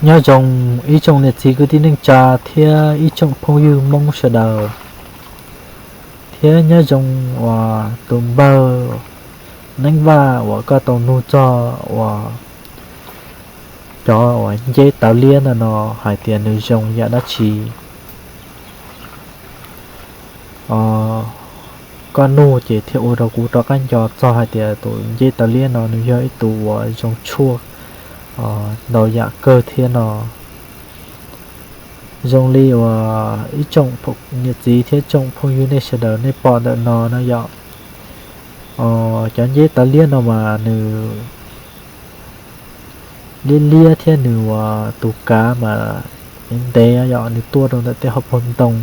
Nyob zoo ib tsoom niam txiv kwv tij neej tsa thiab ib tsoom phooj ywg Hmoob sawv daws, thiab nyob zoo uas tus npawg Neeb Vaj uas koj tau nug txog uas cov uas nceb tawv liab ntawm no hais tias nws zoo yam dab tsi. Koj nug ces thiaj ua rau kuv rov qab nco txog hais tias tus nceb tawv liab no nws yog ib tug uas zoo tshuaj ntau yam kawg thiab no. Zoo li uas ib tsoom niam txiv thiab tsoom phooj ywg nej sawv daws nej pom ntawm no na yom, cov nceb tawv liab no mas nws liab liab thiab nws uas tus kav mas ntev ntev yom, nws tuaj rau ntawm tej hauv paus ntoo.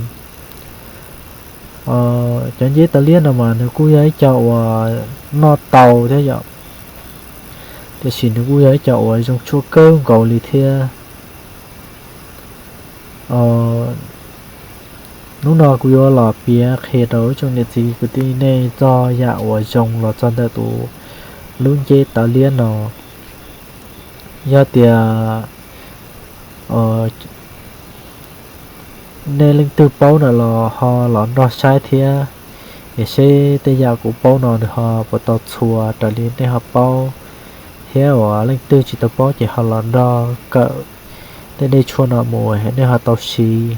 Cov nceb tawv liab no mas nws kuj yog ib co uas noj tau thiab yom, tiam sis nws kuj yog ib co uas zoo tshuaj kawg nkaus li thiab. Hnub no kuv yuav los piav qhia rau ib tsoom niam txiv kwv tij nej txog yam uas zoo los txog ntawm tus lub nceb tawv liab no. Yog tias nej leej twg paub na los ho los nrog saib thiab, es seb tej yam kuv paub no nws ho puas tau txhua raws li nej ho paub, thiab uas leej twg tsis tau paub ces ho los nrog kawm tej dej tshuaj no mus nej ho tau siv.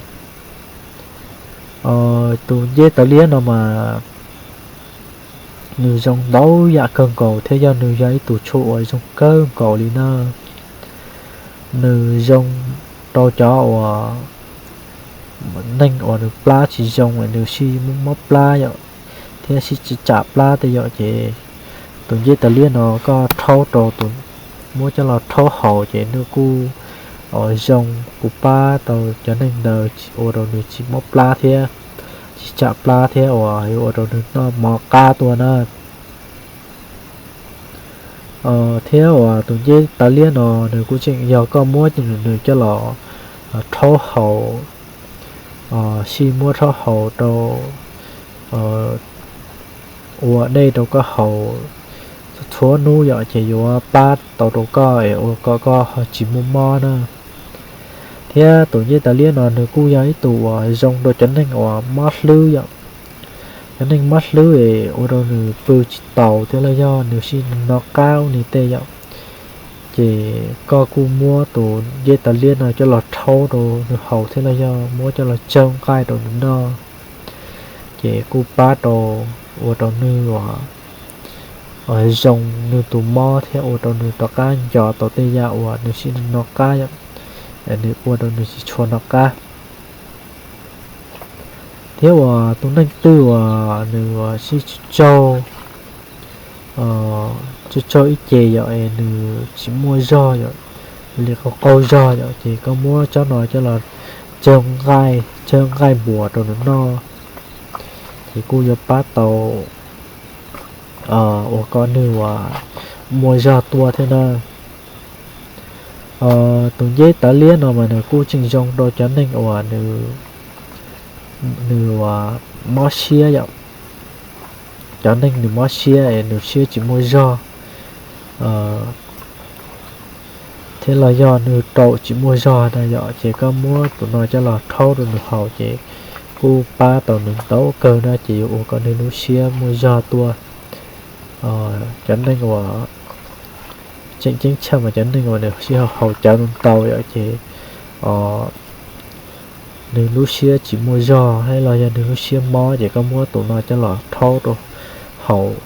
Tus nceb tawv liab no mas nws zoo ntau yam kawg nkaus thiab yog nws yog ib tug tshuaj uas zoo kawg nkaus li na. Nws zoo rau cov uas neeg uas nws plab tsis zoo, nws sij muaj mob plab yom, thiab sij tsam plab tej yom, ces tus nceb tawv liab no koj rhaub rau tus, muab coj los rhaub haus ces nws kuj zoo, kuj pab tau cov neeg ntawd ua rau nws tsis mob plab thiab tsis tsam plab thiab uas yuav ua rau nws noj mov qab tuaj na. Thiab uas tus nceb tawv liab no nws kuj tseem yog koj muab nws coj los rhaub haus, sij muab rhaub haus rau, ua dej rau koj haus txhua hnub yom, ces yuav pab tau rau koj es ua kom koj ho tsis muaj mob na. Thiab tus nceb tawv liab no nws kuj yog ib tug uas zoo rau cov neeg uas mob hlwb yom. Cov neeg mob hlwb es ua rau nws pw tsis taus thiab los yog nws sij nws no qab ua li tej yom, ces koj kuj muab tus nceb tawv liab no coj los rhaub rau nws haus thiab los yog muab coj los tsawg nqaij rau nws noj, ces kuj pab rau, ua rau nws uas zoo nws tus mob thiab ua rau nws rov qab nco tau tej yam uas nws sij nws no qab yom, nws ua rau nws tsis tshua no qab. Thiab uas tus neeg twg uas nws uas sij tsis tsaug, tsaug tsaug ib ce yom es nws tsis muaj zog yom, li qaug qaug zog yom, ces koj muab tsob no coj los tsawg nqaij, tsawg nqaij npuas rau nws noj, ces kuj yuav pab tau ua kom nws uas muaj zog tuaj thiab na. Tus nceb tawv liab no mas nws kuj tseem zoo rau cov neeg uas nws uas mob siab yom. Cov neeg nws mob siab es nws siab tsis muaj zog, thiab los yog nws raum tsis muaj zog na yom, ces koj muab tus no coj los rhaub rau nws haus ces kuj pab tau nws ntau kawg na, ces yuav ua kom nws lub siab muaj zog tuaj. Cov neeg uas tseem ceeb tshaj mas cov neeg uas nws sij haus cawv ntau yom, ces nws lub siab tsis muaj zog thiab los yog nws lub siab mob ces koj muab tus no coj los rhaub rau haus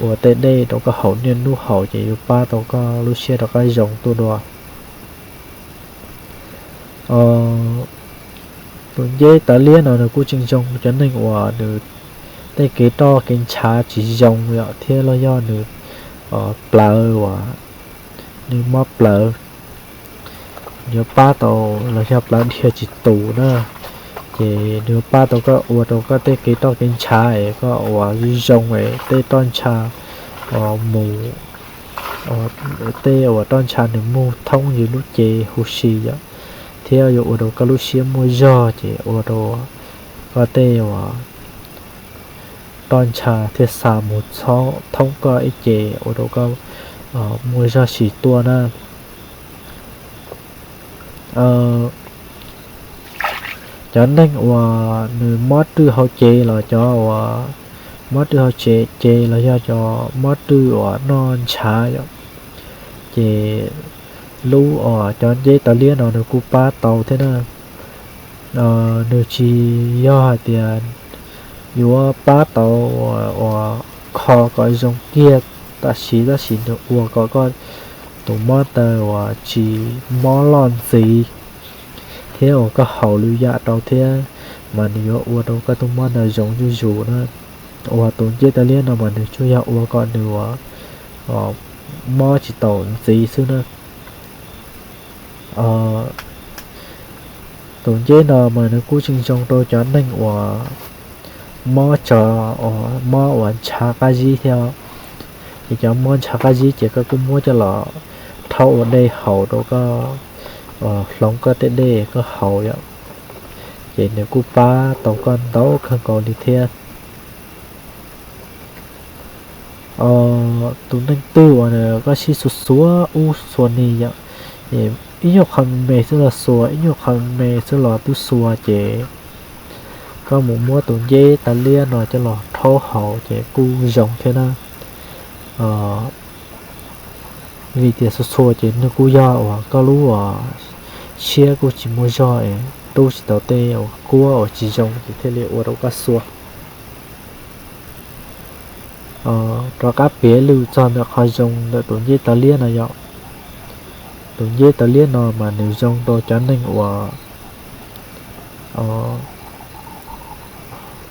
ua tej dej rau koj haus niaj hnub haus ces yuav pab tau koj lub siab rov qab zoo tuaj dua. Tus nceb tawv liab no nws kuj tseem zoo cov neeg uas nws tej kev roj kev ntshav tsis zoo yom, thiab los yog nws plawv uas nws mob plawv, nws yuav pab tau, los yog plawv dhia tsis tus na, ces nws yuav pab tau koj ua rau koj tej kev roj kev ntshav es koj uas zoo zoo es tej roj ntshav mus, tej uas roj ntshav nws mus thoob yus lub cev huv si yom, thiab yuav ua rau koj lub siab muaj zog ces ua rau koj tej uas roj ntshav thiaj xa mus thoob koj ib ce ua rau koj muaj zog si tuaj na. cov neeg uas nws mob rwj hauv cev los cov uas mob rwj hauv tsev ces los yog cov mob rwj uas noj ntshav yom, ces lub uas cov nceb taw liab no nws kuj pab tau thiab na. Nws tsis yog hais tias yuav pab tau uas kho kom zoo kiag tam sim, tab sis nws ua kom koj tus mob taw uas tsis mob loj ntxiv, thiab uas koj haus lwm yam rau thiab, mas nws yuav ua rau koj tus mob ntawd zoo zuj zus na. Uas tus nceb taw liab no mas nws tsuas yog ua kom nws uas mob tsis tau ntxiv xwb na. Tus nceb no mas nws kuj tseem zoo rau cov neeg uas mob tso, mob uas ntshav qab zib thiab. Ces cov mob ntshav qab zib ces koj kuj muab coj los rhaub ua dej haus rau koj hloov koj tej dej koj haus yom, ces nws kuj pab tau koj ntau kawg nkaus li thiab. Tus neeg twg uas koj sib xuas xuas ub xuas ni yom, ib nyuag qho me xwb los xuas, ib nyuag qho me xwb los twb xuas, ces koj mus muab tus nceb taw liab no coj los rhaub haus ces kuj zoo thiab na. Vim tias xuas xuas ces nws kuj yog uas koj lub uas siab kuj tsis muaj zog, rub tsis tau tej uas kuab uas tsis zoo ces thiaj li ua rau koj xuas. Rov qab piav lwm txog ntawm qhov zoo ntawm tus nceb taw liab no yom. Tus nceb taw liab no mas nws zoo rau cov neeg uas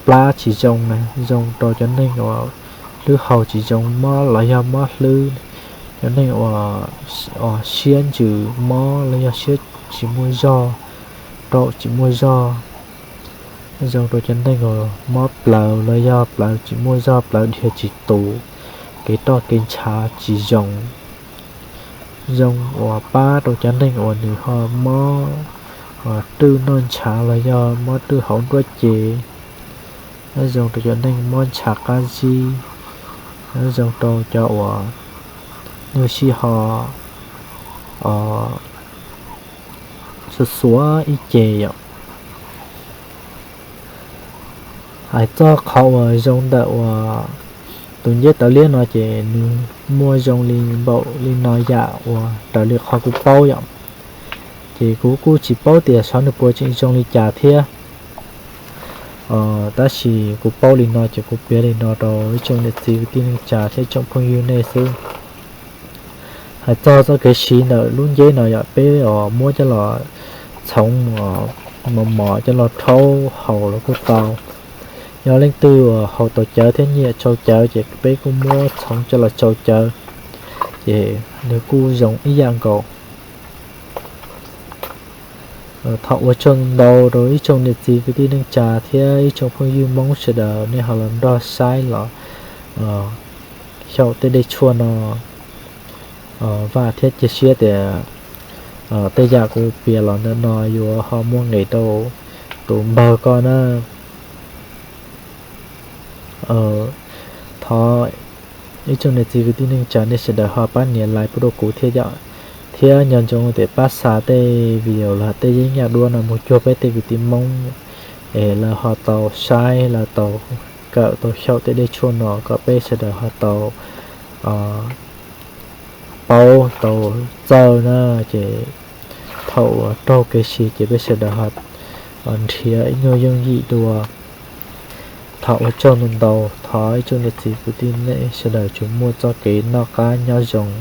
plab tsis zoo na, zoo rau cov neeg uas hlwb haus tsis zoo mob los yog mob hlwb, cov neeg uas siab ntsws mob los yog siab tsis muaj zog, raum tsis muaj zog, zoo rau cov neeg uas mob plawv los yog plawv tsis muaj zog, plawv dhia tsis tus, kev roj kev ntshav tsis zoo. Zoo uas pab rau cov neeg uas nws ho mob rwj noj ntshav los yog mob rwj hauv nruab cev, zoo rau cov neeg mob ntshav qab zib, zoo rau cov uas nws sij ho xuas xuas ib ce yom. Hais txog qhov uas zoo ntawm uas tus nceb taw liab no ces nws muaj zoo li npaum li no yam uas raws li qhov kuv paub yom. Ces kuv kuj tsis paub tias xyov nws puas tseem zoo li cas thiab. Tab sis kuv paub li no ces kuv piav li no rau ib tsoom niam txiv kwv tij neej tsa thiab tsoom phooj ywg nej xwb. Hais txog txoj kev siv ntawm lub nceb no yom, peb uas muab coj los txhoov mos mos coj los rhaub haus los kuj tau. Yog leej twg uas haus tau cawv thiab nyiam tsau cawv ces peb kuj muab txhoov coj los tsau cawv, ces nws kuj zoo ib yam nkaus. Thov ua tsaug ntau rau ib tsoom niam txiv kwv tij neej tsa thiab ib tsoom phooj ywg Hmoob sawv daws nej ho los nrog saib los xyaum tej dej tshuaj no. Vam thiab cia siab tias tej yam kuv piav los ntawm no yuav ho muaj nqis rau tus npawg koj na. Thov ib tsoom niam txiv kwv tij neej tsa nej sawv daws ho pab nias like pub rau kuv thiab yom. Thiab nco ntsoov tias pab xa tej video los tej yeeb yam duab no mus cuag peb tej kwv tij Hmoob es lawv ho tau saib, lawv tau kawm, tau xyaum tej dej tshuaj no kom peb sawv daws ho tau paub tau txawj na. Ces thaum uas raug kev siv ces peb sawv daws ho nrhiav ib nyuag yooj yim dua. Thov ua tsaug ntau ntau, thov ib tsoom niam txiv kwv tij nej sawv daws tsuas muaj txoj kev noj qab nyob zoo.